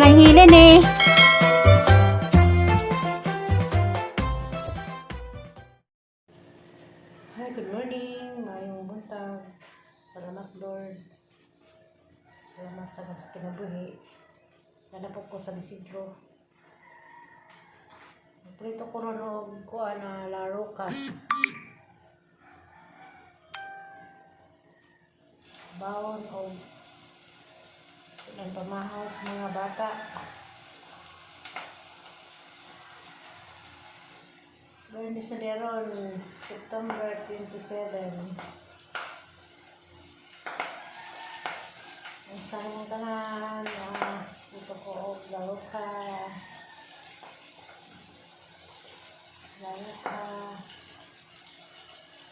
Lang hilin eh. Hi, good morning. Maayong buntag. Salamat, Lord. Salamat sa kas kinabuhi. Nanapok ko sa Isidro. Prito ko ron og kuan na laro ka. Bawon og ilang pamahaw sa mga bata. Bernie sa Leron, September 27. Ang sarang tanan, dito ko og laro ka. Laro ka.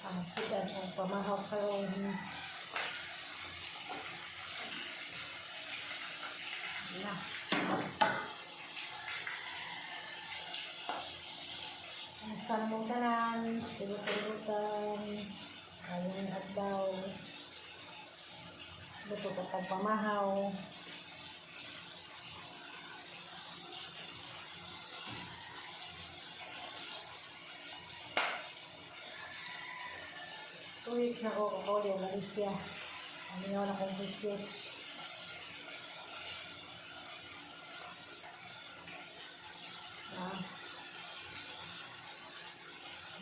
Ang sigan ang pamahaw karon. Na. Ang sarang tanan, tilut-tilutan, ayong adlaw. Luto sa pagpamahaw. 2 weeks na ko kakuli ang Malaysia. Ano yun akong business. Ah.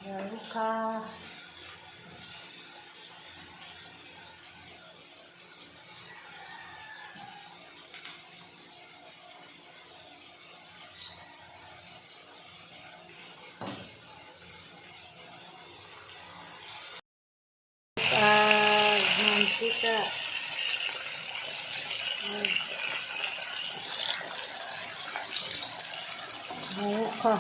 Laro ka. Ah, mantika. Ay. Buka.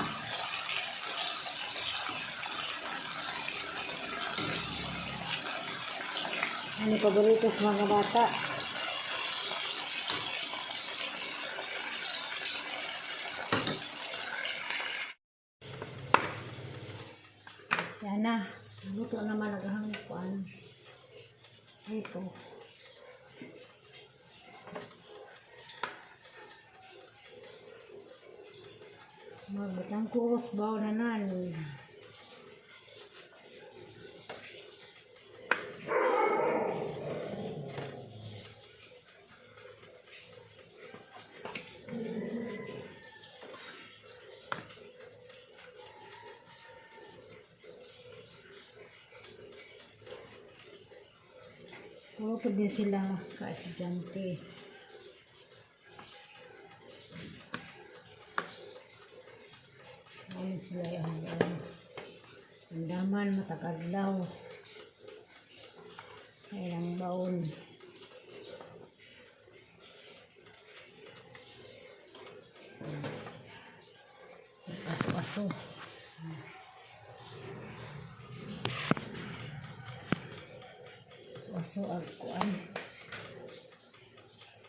Ano paborito sa mga bata? Yan na. Luto naman ang kuan. Ito. Magbutang kuros baw na nan. Puro pa din sila ka-estudyante. Ano sila yung ano, ang daman matagadlaw sa ilang baon. Aso-aso. Aso-aso ag kuan.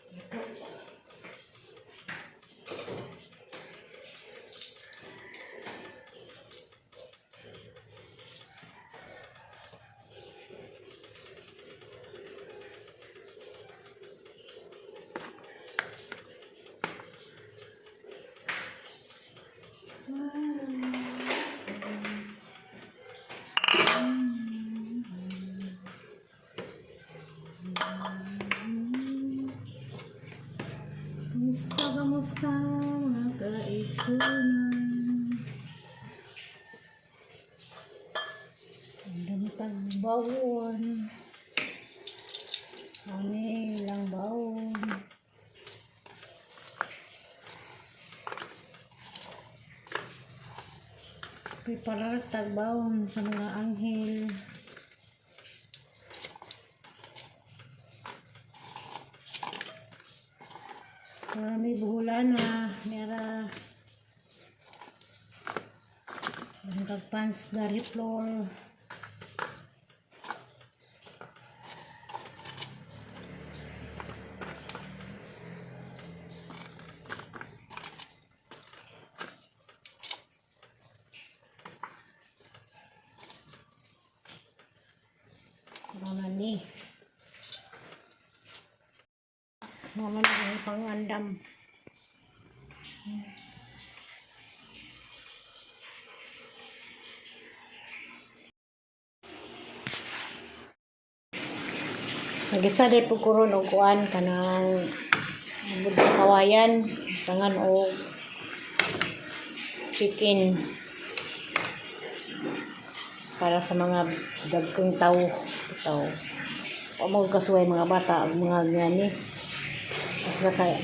Ito. Kamusta, kamusta mga kaikunan? Ang dami tag bawon. Ano ilang bawon. Preparar tagbawon sa mga anghel. Marami buhulana, nera. Ang pans dari floor. Mga ni. Mga man ang pangandam. Nagisa day po ko ron og kuan kanang bud sa kawayan, tangan og chicken para sa mga dagkong tao. Tao. O mo kasuway mga bata og mga ngani. Mas na kay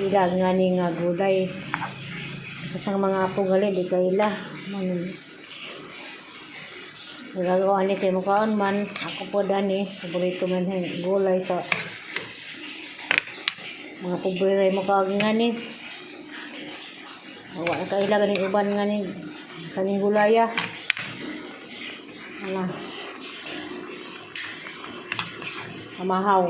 ila ngani nga gulay. Sa sang mga apo gali di kaila. Man nagagawa ni kay mukaon man ako po dani paborito man ang gulay sa mga pobre ray mukaon ngani. Wa na kaila ganing uban ngani sa ning gulaya. Ala. Amahaw.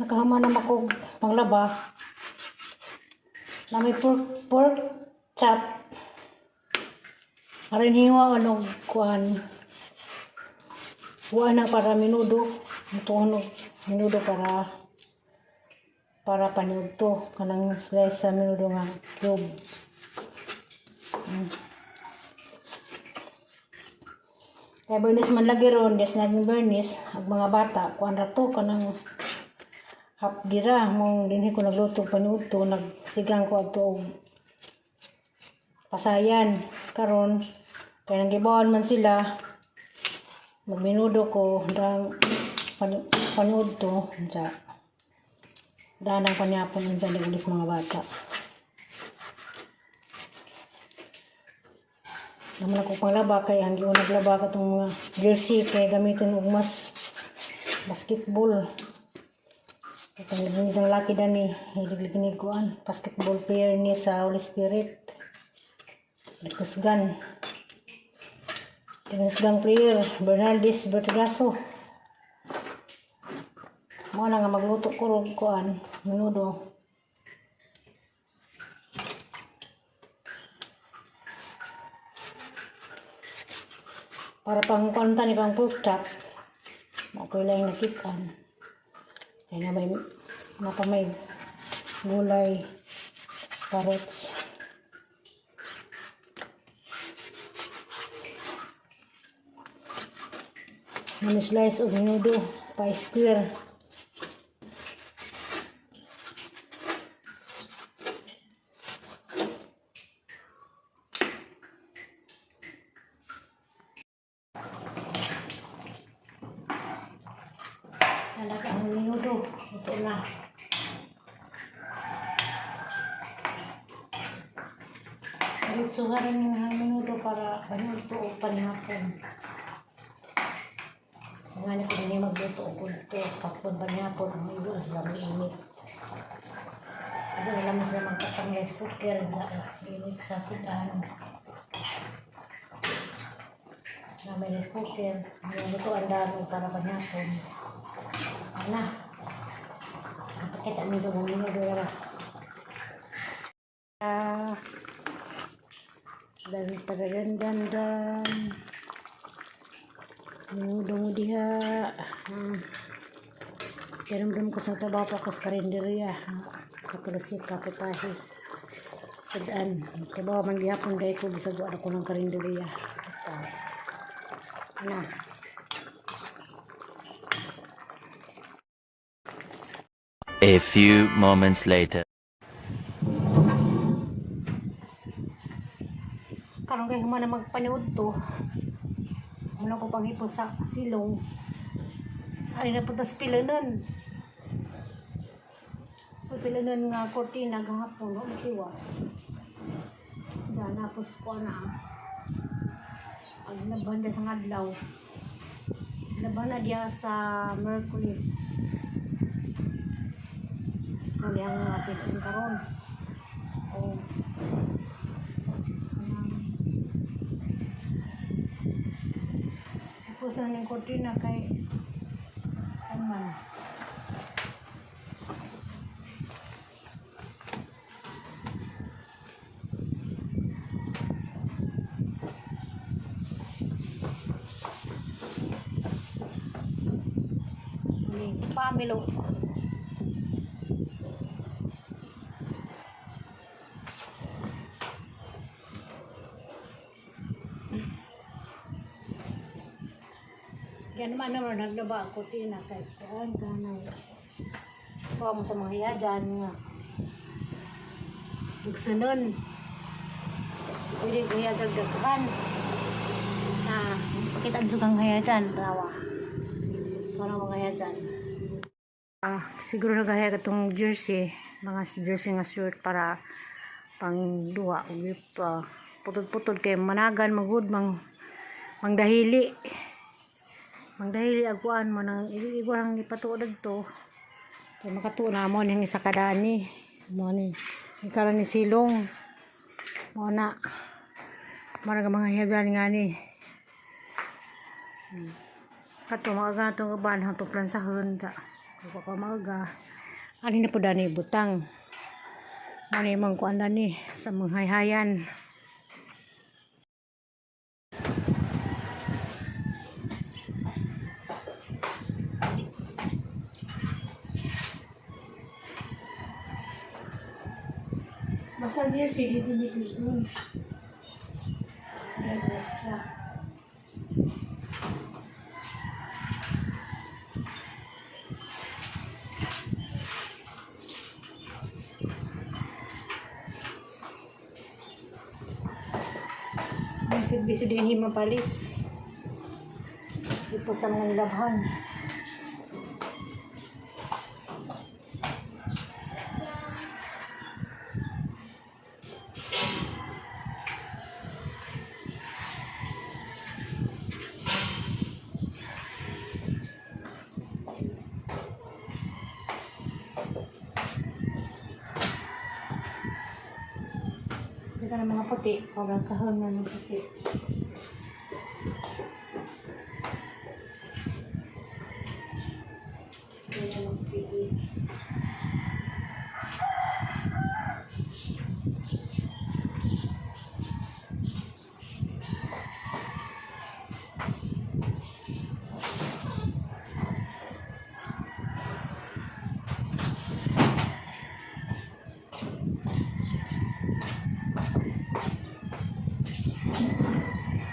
Nakahama na ako panglaba. Na may pork chop. Aron hiwa ano kuan. Wa na para minudo. Tuon minudo para paniudto kanang slice sa minudo nga cube. Kay Bernice man lagi ron, des naging Bernice, ag mga bata, kuan ra to kanang hapdira mong dinhi ko nagluto paniudto, nagsigang ko adto og pasayan karon kay nang gibawon man sila magminudo ko dang paniudto unsa danang panyapon unsa ulis mga bata. Naman ako panglaba kay ang giunag laba katong mga jersey kay gamitin og mas basketball. Itong isang laki dani, hilig ni kuan, basketball player ni sa Holy Spirit. Nagkusgan. Tinusgang player, Bernaldez Bertolaso. Mo na nga magluto ko og kuan, menudo. Para pang kuan ta ni pang pork chop. Mo ko lang nakitaan. Kaya na may napamay gulay, carrots. Mini slice og menudo pa square. Anak ang menudo. Ito na. Diretso nga rin yung menudo para panuto o panihapon. Nga ni ko din magluto og udto sakto panihapon ang ulo sila mainit. Ako na lang sila magkatang rice cooker sa init sa sidan. Na may rice cooker, ang luto ang dami para panihapon. Ana. Napakita nito kung menudo ra. Ah. Dan taradan dan dan. Menudo mo diha. Kiramdam ko sa trabaho pa ko sa karinderya. Katulusik, kapitahi. Sadaan. Trabaho man gihapon dahil ko bisag wa ako ng karinderya. Ito. Na. A few moments later. Karon kay human na magpaniud to. Muna ko panghipo sa silong. Ay na punta sa pilanan. Uy, pilanan nga kortina gahapon no matiwas. Danapos ko na. Pag nabanda sa adlaw. Laban na diya sa Merkulis. Ano ang mga pilanan karon. O Pusa ng kortina kay ano man. Pamilo. Yan naman naman naglaba ang kurtina kay kuan kanay. Kuha mo sa mga hiya dyan nga. Bugsunon. Pwede ko hiya dagdagan. Na, pakita ang sugang hiya dyan. Tawa. Para mga hiya dyan. Ah, siguro nagahaya ka tong jersey. Mga jersey nga shirt para pang duha. Ug pa putol-putol kay managan magud mang mangdahili. Mangdahili aguan mo nang iguang ipatuo dagto. Kay makatuo na mo ning isa kadani. Mo ni ikaron ni silong. Mo na. Mara ka mga hiyadan nga ni. Kato maaga to ban hanto plansahon ta. Kuha ka maaga. Ani na po dani butang. Mo ni mang kuan dani sa mga hayhayan. Basta jersey dito dito. Basta. Ang serbisyo din himapalis. Dito sa mga nilabhan. Dito na mga puti. Sobrang sahon na ng puti. Kaya mas pili.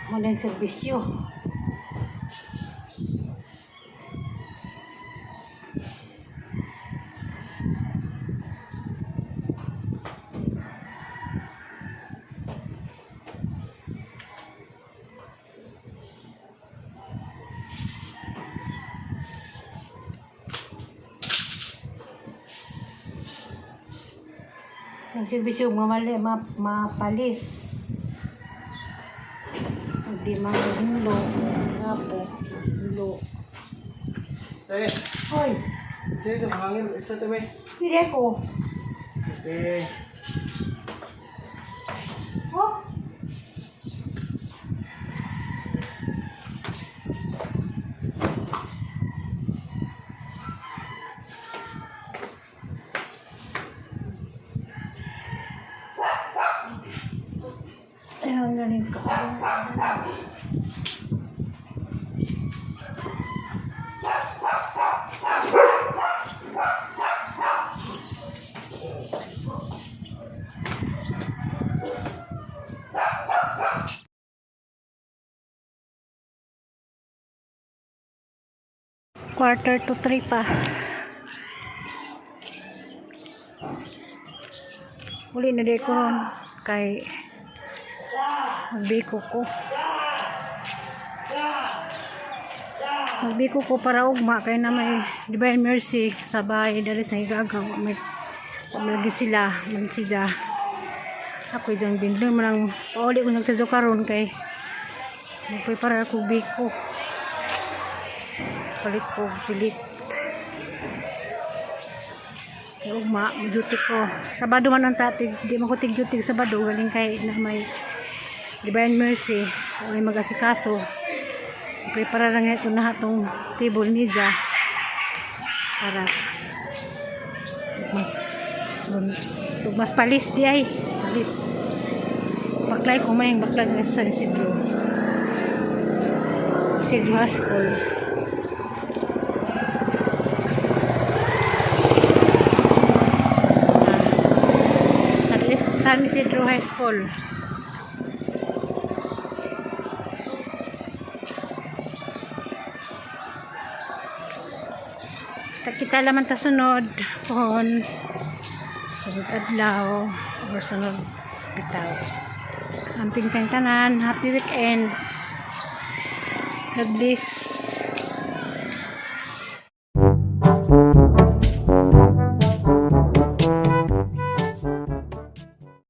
Walang serbisyo. Ang serbisyo mamali, mapalis. Hindi mahulo. Gapo. Hulo. Eh, Hoy, sige sa mahangin, isa to be. pili ko. Okay. Oh. Ay, ang galing ka. 2:45 pa. Uli na di ko ron kay magbiko ko. Magbiko ko para ugma kay na may Divine Mercy sa bahay dali sa Higagaw. May lagi sila magsidya. Ako dyan din doon manang pauli ko nagsadyo karon kay magprepare ako biko. Palit ko pilit. Kay ugma, duty ko. Sabado man ang tati, di man ko tig duty Sabado galing kay na may Divine Mercy o may mag-asikaso. Prepare lang ito na itong table niya para mas mas palis di ay palis baklay ko may baklay ng San Isidro Isidro High School. San Isidro High School. Kita laman ta sunod pohon, sunod adlaw or sunod bitaw. Amping tang tanan, happy weekend. God bless.